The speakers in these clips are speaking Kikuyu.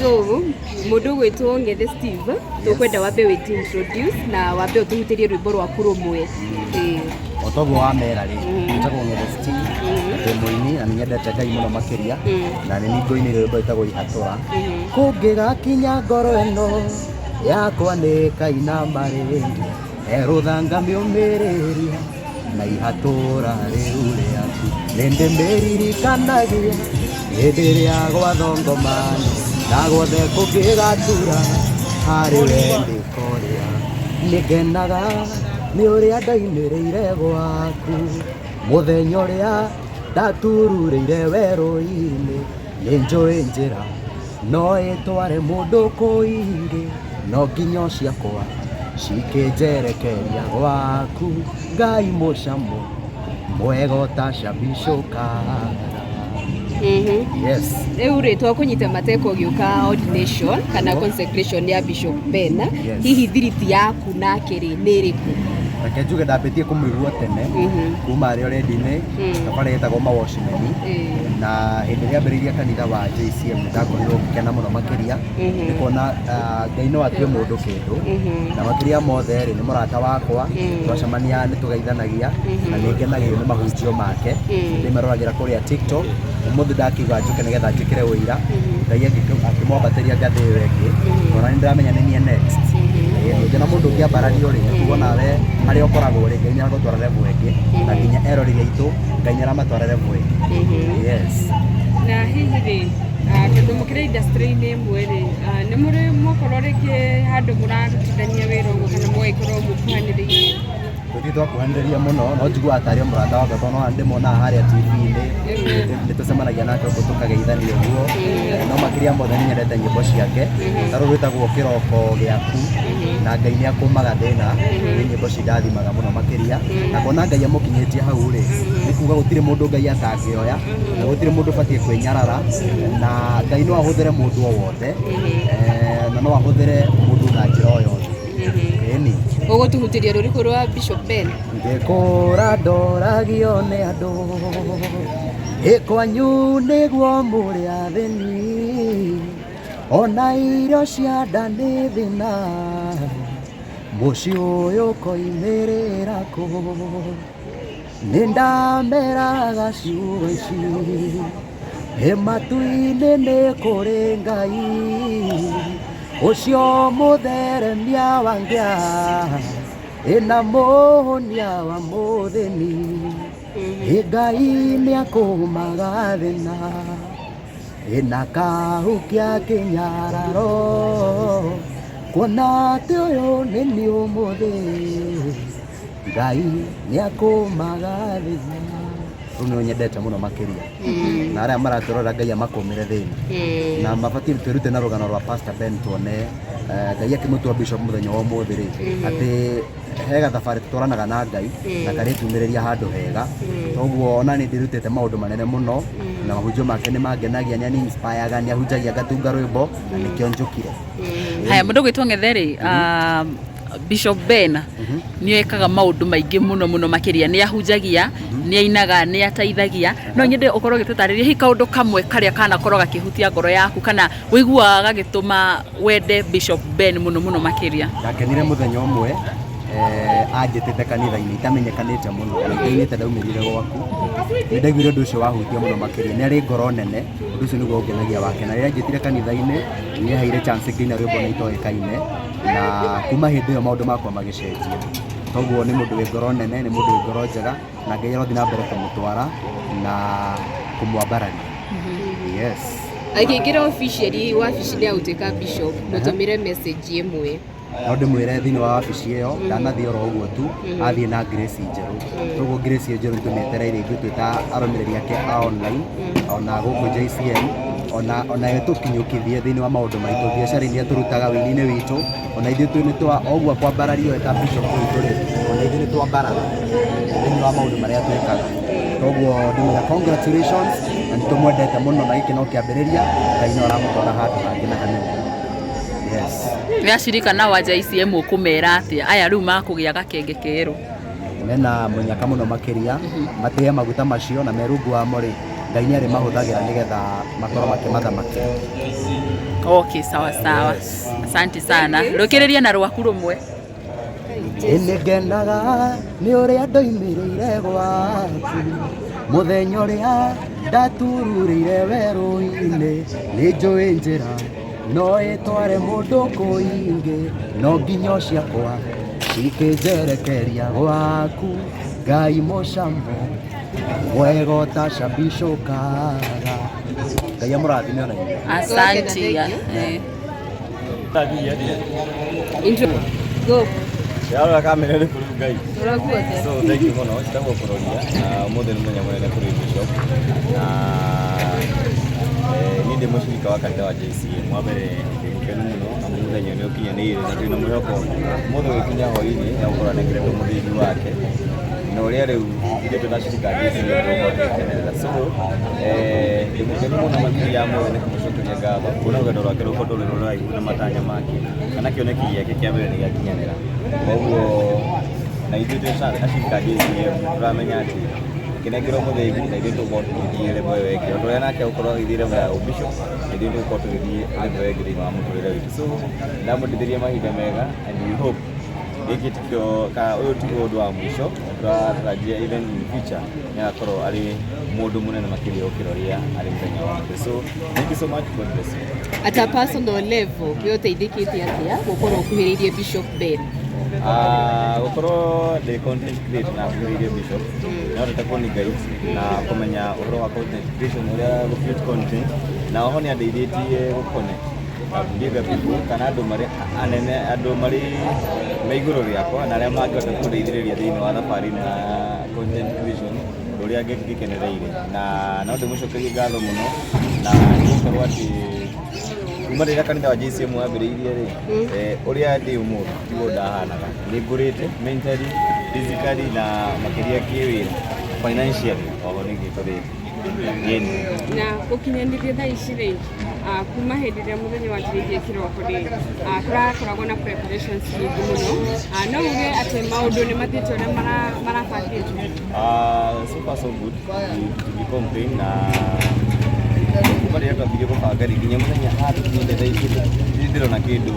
So mũndũ ũgwĩtwo Ng'ethe Steve, tũkwenda wambe wĩ introduce na wambe ũtũhutĩrie rwĩmbo rwaku rũmwe. Ĩĩ. O toguo wamera rĩ, njĩtagwo Ng'ethe Steve, ndĩ mũini na nĩ nyendete Ngai mũno makĩria, na nĩ niĩ ngũinĩire rwĩmbo rwĩtagwo Ihatũra. Kũngĩgakinya ngoro ĩno yakwa nĩ kainama rĩngĩ, herũthanga mĩũmĩrĩria na ihatũra rĩu rĩaku nĩ ndĩmĩririkanagia hĩndĩ ĩrĩa gwathongomano na guothe kũngĩgatura harĩ we ndĩkoria. Nĩngenaga nĩ ũrĩa ndoimĩrĩire gwaku mũthenya ũrĩa ndatururĩire werũ-inĩ. Nĩnjũĩ njĩra no ĩtware mũndũ kũingĩ, no nginyo ciakwa cikĩnjerekeria gwaku Ngai mũcamo mwega ũtacabicũkaga. Yes. Rĩu rĩ, twakũnyita mateko ũgĩũka ordination kana consecration ya Bishop Ben. Yes. Hihi thiriti yaku nake rĩ nĩ ĩrĩkũ? Reke njuge ndambĩtie kũmũigua tene kuma arĩ o redio-inĩ thabarĩ ĩtagwo Mawocimeni, na hĩndĩ ĩrĩa ambĩrĩirie kanitha wa JCM nĩ ndakorirwo ngĩkena mũno makĩria nĩ kuona Ngai no atue mũndũ kĩndũ, na makĩria mothe rĩ, nĩ mũrata wakwa, twacemania nĩ tũgeithanagia na nĩ ngenagio nĩ mahunjio make, ndĩmaroragĩra kũrĩa TikTok. Ũmũthĩ ndakiuga njũke nĩgetha njĩkĩre ũira, Ngai akĩmwambatĩria ngathĩ ĩyo ĩngĩ, ona nĩ ndĩramenya nĩ niĩ next. Ĩĩ, ũngĩona mũndũ ũngĩambarario rĩ, nĩ kuga onawe harĩa ũkoragwo rĩ, Ngai nĩ aragũtwara level ĩngĩ, na nginya eroreri aitũ Ngai nĩ aramatwara level ĩngĩ. Yes. Na hihi rĩ, tondũ mũkĩrĩ industry-inĩ ĩmwe rĩ, nĩ mũrĩ mwakorwo rĩngĩ handũ mũrarutithania wĩra ũguo kana mũgagĩkorwo mũkuhanĩrĩirie? Tũtirĩ twakuhanĩrĩria mũno, no njiguaga tarĩ o mũrata wakwa tondũ no ndĩmuonaga harĩa TV-inĩ, nĩ tũcemanagia nake ũguo tũkageithania ũguo, no makĩria mothe nĩ nyendete nyĩmbo ciake, ta rũrũ rwĩtagwo kĩroko gĩaku, na Ngai nĩ akũmaga thĩna, nĩ nyĩmbo cindathimaga mũno makĩria, na kuona Ngai amũkinyĩtie hau rĩ, nĩ kuga gũtirĩ mũndũ Ngai atangĩoya, na gũtirĩ mũndũ ũbatiĩ kwĩnyarara, na Ngai no ahũthĩre mũndũ o wothe, na no ahũthĩre mũndũ na njĩra o yothe. Ĩni. Ũgũtũhutĩria rũrĩkũ rwa Bishop Ben? Ngĩkũra ndoragio nĩ andũ, ĩ kwanyu nĩguo mũrĩ athĩni, ona irio cia nda nĩ thĩna, mũciĩ ũyũ ũkoimĩrĩra kũ? Nĩ ndameraga ciugo ici, ĩ matu-inĩ nĩ kũrĩ Ngai, ũcio mũtheremia wa ngĩa, ĩ na mũhonia wa mũthĩni, ĩ Ngai nĩ akũmaga thĩna, ĩ na akahukia kĩnyararo, kuona atĩ ũyũ nĩ niĩ ũmũthĩ. Ngai nĩ akũmaga thĩna. Rũu nĩ nyendete mũno makĩria, na arĩa maratũrora Ngai amakũmĩre thĩna, na mabatiĩ twĩrute na rũgano rwa Pastor Ben, tuone Ngai akĩmũtua bishop mũthenya wa ũmũthĩ rĩ, atĩ he gathabarĩ tũtwaranaga na Ngai na karĩtumĩrĩria handũ hega. Toguo ona nĩ ndĩrutĩte maũndũ manene mũno, na mahunjio make nĩ mangenagia, nĩ ani-inspire-ga, nĩ ahunjagia ngatunga rwĩmbo na nĩkĩo njũkire. Haya, mũndũ ũgwĩtwo Ng'ethe rĩ, Bishop Ben nĩ ekaga maũndũ maingĩ mũno mũno makĩria, nĩ ahunjagia, nĩ ainaga, nĩ ateithagia. No nyende ũkorwo ũgĩtũtarĩria hihi kaũndũ kamwe karĩa kanakorwo gakĩhutia ngoro yaku kana ũiguaga gagĩtũma wende Bishop Ben mũno mũno makĩria. Ndakenire mũthenya ũmwe anjĩtĩte kanitha-inĩ itamenyekanĩte mũno na itainĩte ndaumĩrire gwaku. Nĩ ndaiguire ũndũ ũcio wahutia mũno makĩria. Nĩ arĩ ngoro nene, ũndũ ũcio nĩguo ũngenagia wake. Na rĩrĩa anjĩtire kanitha-inĩ, nĩ aheire chance ngĩina rwĩmbo na itoĩkaine, na kuma hĩndĩ ĩyo maũndũ makwa magĩcenjia. Koguo nĩ mũndũ wĩ ngoro nene, nĩ mũndũ wĩ ngoro njega, na Ngai arothiĩ na mbere kũmũtwara na kũmwambararia. Yes. Akĩingĩra officially wabici-inĩ ya gũtuĩka bishop, mũtũmĩre message ĩmwe. No ndĩmwĩre thĩinĩ wa wabici ĩyo ndanathiĩ oro ũguo tu, athiĩ na grace njerũ. Koguo grace ĩyo njerũ nĩtũmĩetereire ithuĩ twĩ ta arũmĩrĩri ake a online, ona gũkũ JCM, ona ĩtũkinyũkithie thĩinĩ wa maũndũ maitũ, biacara-inĩ iria tũrutaga, wĩini-inĩ witũ, ona ithuĩ twĩ nĩtwa o ũguo kwambarario ta bishop witũ rĩ, ona ithuĩ nĩtwambarara thĩinĩ wa maũndũ marĩa twĩkaga. Koguo ndĩmwĩra congratulations na nĩtũmwendete mũno na gĩkĩ no kĩambĩrĩria, Ngai no aramũtwara handũ hangĩ na hanene. Yes. Nĩ acirika na wa JCM ũkũmera atĩa aya rĩu makũgĩa gakenge kerũ? Mena mũnyaka mũno makĩria, matĩye maguta macio na me rungu wamo rĩ, Ngai nĩ arĩmahũthagĩra nĩgetha makorwo makĩmathamakĩra. Okay, sawa sawa. Asante sana. Rũkĩrĩria na rwaku rũmwe. Nĩngenaga nĩ ũrĩa ndoimĩrĩire gwaku mũthenya ũrĩa ndatururĩire werũ-inĩ nĩ njũĩ njĩra no ĩtware mũndũ kũingĩ no nginyo ciakwa cikĩnjerekeria gwaku Ngai mũcamo mwega ũtacambicũkaga. Ngai amũrathime ona inyuĩ. Asante. Thank you. Eh. Intro. Go. Yarora kamera nĩ kũrĩ Ngai. Ũrakuo atĩa? So thank you mũno, njĩtagwo Kũroria na ũmũthĩ nĩ mũthenya mũnene kũrĩ Bishop na niĩ ndĩ mũcirika wa kanitha wa JCM. Wa mbere ndĩ mũkenu mũno amu mũthenya nĩ ũkinyanĩire na twĩna mwĩhoko ũmũthĩ ũgĩkinya hwaĩ-inĩ ya gũkorwo anengeretwo mũthĩgi wake na ũrĩa rĩu ithuĩ twĩna acirika a JCM tũgũkorwo tũgĩkenerera. So ndĩ mũkenu mũno makĩria ya mothe nĩ kũmũcokeria ngatho kuona rũgendo rwake rũkorwo rũrĩ rũraihu na matanya make kana kĩoneki gĩake kĩa mbere nĩ gĩakinyanĩra. Koguo na ithuĩ twĩ acirika a JCM tũramenya atĩ akĩnengerwo mũthĩgi na ithuĩ tũgũkorwo tũgĩthiĩ level ĩyo ĩngĩ. Ũndũ ũrĩa nake agũkorwo agĩthiĩ level ya ũbishop na ithuĩ tũgũkorwo tũgĩthiĩ level ĩyo ĩngĩ thĩinĩ wa mũtũrĩre witũ. So ndamũndithĩria mahinda mega and we hope gĩkĩ tikĩo kana ũyũ tiguo ũndũ wa mũico, tũratarajia even in future nĩ agakorwo arĩ mũndũ mũnene makĩria gũkĩra ũrĩa arĩ mũthenya wa ũmũthĩ. So thank you so much, God bless you. At a personal level, we ũteithĩkĩte atĩa gũkorwo ũkuhĩrĩirie Bishop Ben? Gũkorwo ndĩ content creator na kuhĩrĩirie Bishop no ndetagwo nĩ Ngai na kũmenya ũhoro wa content creation ũrĩa gũ create content na oho nĩ andeithĩtie gũ connect na bigger people kana andũ marĩ anene andũ marĩ me igũrũ rĩakwa na arĩa mangĩhota kũndeithĩrĩria thĩinĩ wa thabarĩ ĩno ya content creation ũndũ ũrĩa ngĩkenereire na no ndĩmũcokerie ngatho mũno na nĩgũkorwo atĩ kuma rĩrĩa kanitha wa JCM wambĩrĩirie rĩ ũrĩa ndĩ ũmũthĩ tiguo ndahanaga. Nĩ ngũrĩte mentally, physically na makĩria kĩwĩra, financially oho nĩ ngĩkũrĩte. Ĩni. Na gũkinyanĩria thaa ici rĩ, kuma hĩndĩ ĩrĩa mũthenya wanjĩrĩirie kĩroko rĩ, kũrakoragwo na preparations nyingĩ mũno. No uge atĩ maũndũ nĩ mathiĩte ũrĩa marabangĩtwo? So far so good, to complain na kuma rĩrĩa twambirie gũbanga rĩ nginya mũthenya haha tũkinyĩte thaa ici ndirĩ ndĩrona kĩndũ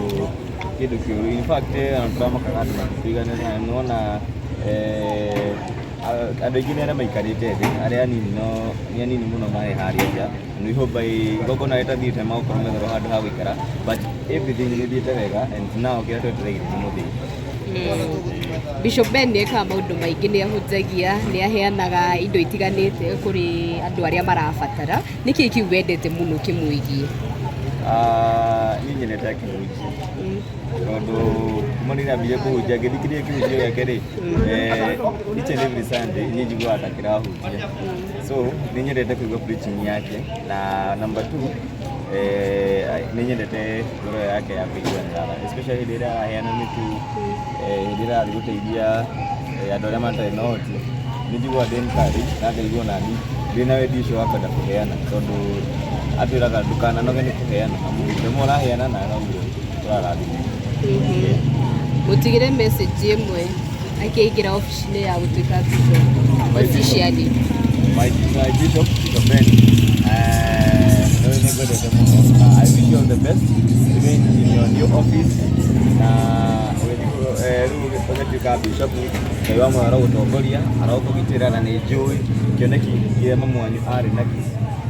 kĩndũ kĩũru. In fact ona tũramakaga andũ makĩtũiganĩra na nĩwona andũ aingĩ nĩ arĩa maikarĩte thĩ, arĩa anini no nĩ anini mũno marĩ harĩa nja. And we hope by igongona rĩtathiĩte magũkorwo metherwo handũ ha gũikara, but everything nĩ ĩthiĩte wega and now kĩrĩa twetereire nĩ mũthĩgi. Bishop Ben nĩ ekaga maũndũ maingĩ, nĩ ahunjagia, nĩ aheanaga indo itiganĩte kũrĩ andũ arĩa marabatara. Nĩkĩ kĩu wendete mũno kĩmwĩgiĩ? Niĩ nyendete akĩhunjia tondũ kuma rĩrĩa ambire kũhunjia ngĩthikĩrĩria kĩhunjio gĩake rĩ, each and every Sunday niĩ njiguaga ta kĩrahunjia, so nĩ nyendete kũigua preaching yake. Na number two, nĩ nyendete ngoro yake ya kũiguanĩra tha, especially hĩndĩ ĩrĩa araheana mĩtu, hĩndĩ ĩrĩa arathiĩ gũteithia andũ arĩa matarĩ na ũhoti. Nĩ njiguaga ndĩ encouraged na ngaigua nani ndĩna wendi ũcio wa kwenda kũheana tondũ atwĩraga ndũkananoge nĩ kũheana amu the more ũraheana na noguo ũrarathimwo. Mũtigĩre message ĩmwe akĩingĩra obici-inĩ ya gũtuĩka bishop officially. My bishop, Bishop Ben, nĩ ngwendete mũno na I wish you all the best even in your new office na ũgĩthiĩ rĩu ũgĩtuĩka bishop. Ngai wa muoyo arogũtongoria, arokũgitĩra na nĩ njũĩ kĩoneki kĩrĩa mamu wanyu arĩ nakĩo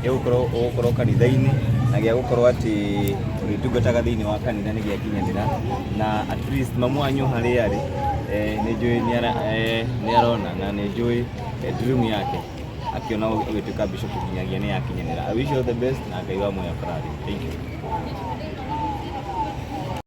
gĩa gũkorwo ũgũkorwo kanitha-inĩ na gĩa gũkorwo atĩ ũrĩtungataga thĩinĩ wa kanitha nĩ gĩakinyanĩra. Na at least mamu wanyu harĩa arĩ, nĩ njũĩ nĩ arona na nĩ njũĩ dream yake akiona ũgĩtuĩka bishop nginyagia nĩ yakinyanĩra. I wish you all the best na Ngai wa muoyo akũrathime. Thank you.